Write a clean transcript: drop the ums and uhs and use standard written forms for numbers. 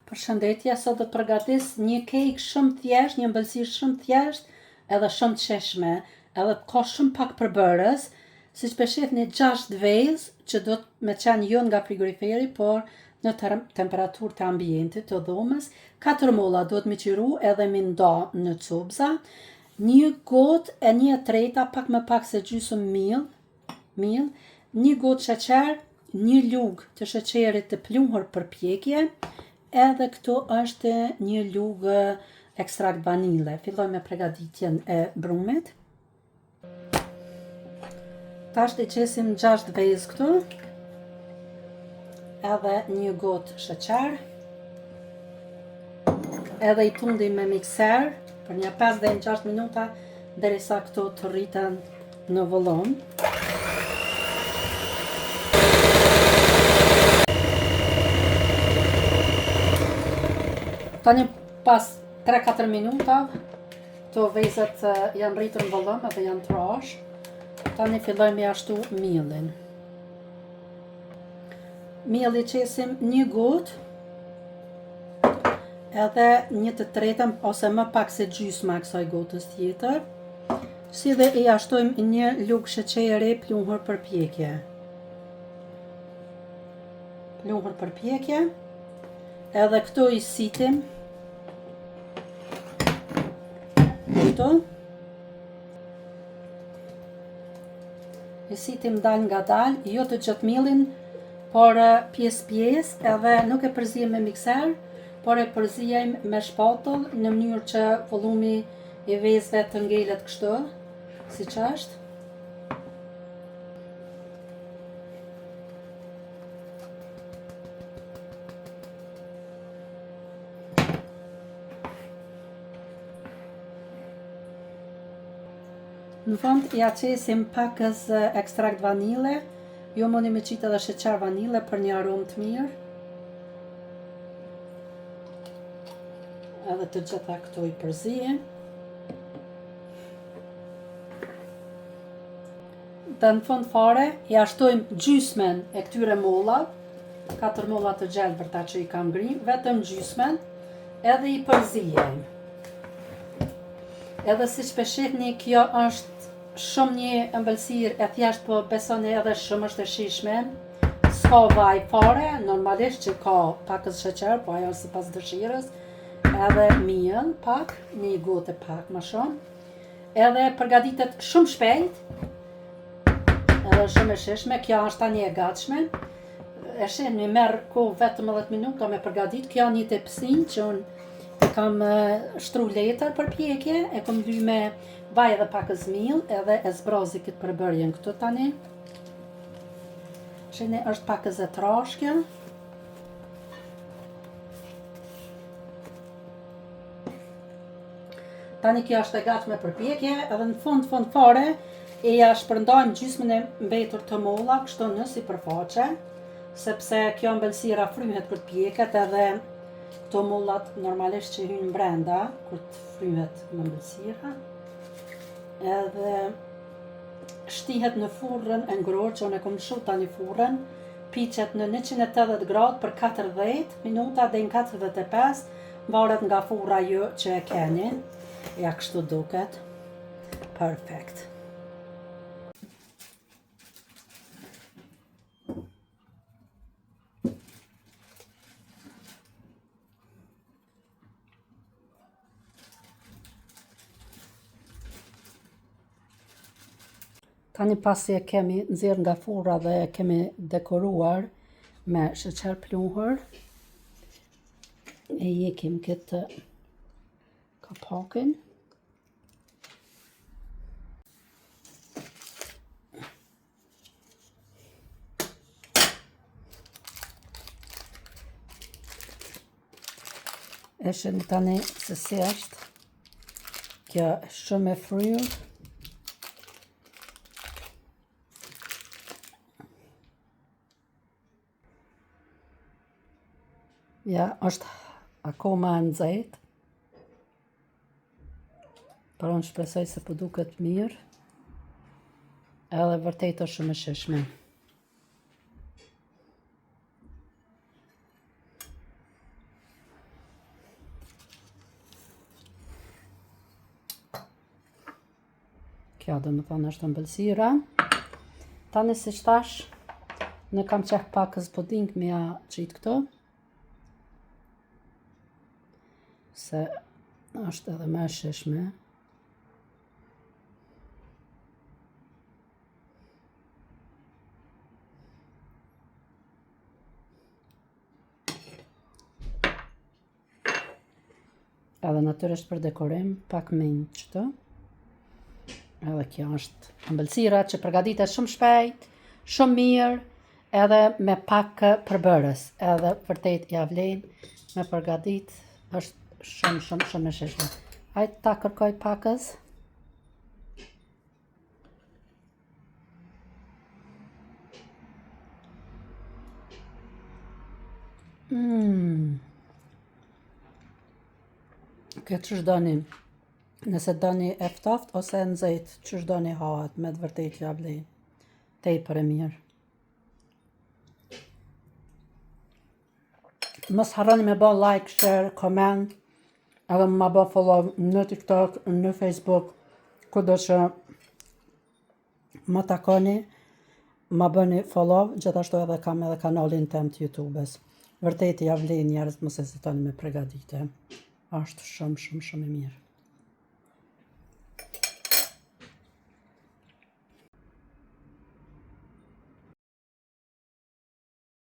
Përshëndetje, sot do të përgatis një kejk shumë thjesht, një ëmbëlsirë shumë thjesht edhe shumë të shijshme, edhe ka shumë pak përbërës, siç pe shihni 6 vezë që do të me qenë jo nga frigoriferi, por në temperaturë të ambientit të dhomës, 4 molla duhet me qëru edhe me nda në copza, një gotë e një e treta, pak më pak se gjysmë miell, miell, një gotë sheqer, një lugë të sheqerit të pluhur për pjekje, edhe këtu është një lugë ekstrakt vanile. Fillojmë me pregaditjen e brumit. Tash i qesim 6 vezë këtu, edhe një gotë sheqer, edhe i tundim me mikser për një 5 deri në 6 minuta derisa këto të rriten në volum. Tani pas 3-4 minuta, këto vezët janë rritur në volum edhe janë trash. Tani fillojmë me ia shtu miellin. Miell i qesim një gotë, edhe një të tretën ose më pak se gjysma e kësaj gotës tjetër. Si dhe i ia shtojmë një lugë sheqeri pluhur për pjekje. Pluhur për pjekje. Edhe këto i sitim. Këto. I sitim dal nga dal, jo të gjithë miellin, por pjesë pjesë, edhe nuk e përziejmë me mikser, por e përziejmë me shpatull në mënyrë që volumi i vezëve të ngelet kështu, siç është. Në fund ia qesim pakëz ekstrakt vanile, ju mundi me qitë edhe sheqer vanile për një aromë të mirë. Edhe të gjitha këto i përziejmë. Dhe në fund fare, ia shtojmë gjysmen e këtyre molla, katër molla të gjelbërta që i kam gri, vetëm gjysmen, edhe i përziejmë. Edhe siç pe shihni, kjo është shumë një ëmbëlsirë e thjeshtë, po besoni edhe shumë është e shijshme. S'ka vaj fare, normalisht që ka pakëz sheqer, po ajo sipas dëshirës, edhe miell pak, një gotë pak më shumë. Edhe përgatitet shumë shpejt, edhe shumë e shijshme, kjo është tani e gatshme. E shihni, merr kohë vetëm 10 minuta me përgatit, kjo një tepsi që unë e kam shtru letër për pjekje, e kam ly me vaj edhe pakëz miell, edhe e zbrazi këtë përbërjen këtu tani. Shihni, është pakëz e trashë kjo. Tani kjo është e gatshme për pjekje, edhe në fund fund fare e ja shpërndajmë gjysmën e mbetur të molla kështu në sipërfaqe, sepse kjo ëmbëlsira fryhet kur të pjeket edhe këto mollat normalisht që hyjnë brenda kur të fryhet ëmbëlsira. Edhe shtihet në furrën e ngrohtë që unë e kom lëshu tani furrën, piqet në 180 gradë për 40 minuta deri në 45, varet nga furra ju që e keni. Ja kështu duket. Perfekt. Tani pasi e kemi nxjerrë nga furra dhe e kemi dekoruar me sheqer pluhur, e hekim këtë kapakin. E shihni tani se si është. Kjo shumë e fryrë. Ja, është akoma e nxehtë. Por unë shpresoj se po duket mirë. Edhe vërtet është shumë e shijshme. Kjo domethonë është ëmbëlsira. Tani siç thash, unë kam qef pakëz puding me ja qitë këto. Se është edhe më e shijshme. Edhe natyrisht për dekorim, pak mint qëto. Edhe kjo është ëmbëlsira që përgatitet shumë shpejt, shumë mirë, edhe me pak përbërës. Edhe vërtet ja vlen me përgatit, është shumë, shumë, shumë e shijshme. Hajt ta kërkoj pakëz. Mmm. Këtë qysh doni, nëse doni e ftoft ose e nxehtë, qysh doni hahet, me të vërtet ja vlen. Tepër e mirë. Mos harroni me bo like, share, comment, edhe me bo follow në TikTok, në Facebook, kudo që më takoni, ma bëni follow, gjithashtu edhe kam edhe kanalin tem të YouTube-s. Vërtet ja vlen njerëz mos hezitoni me pregadite. Është shumë, shumë, shumë e mirë.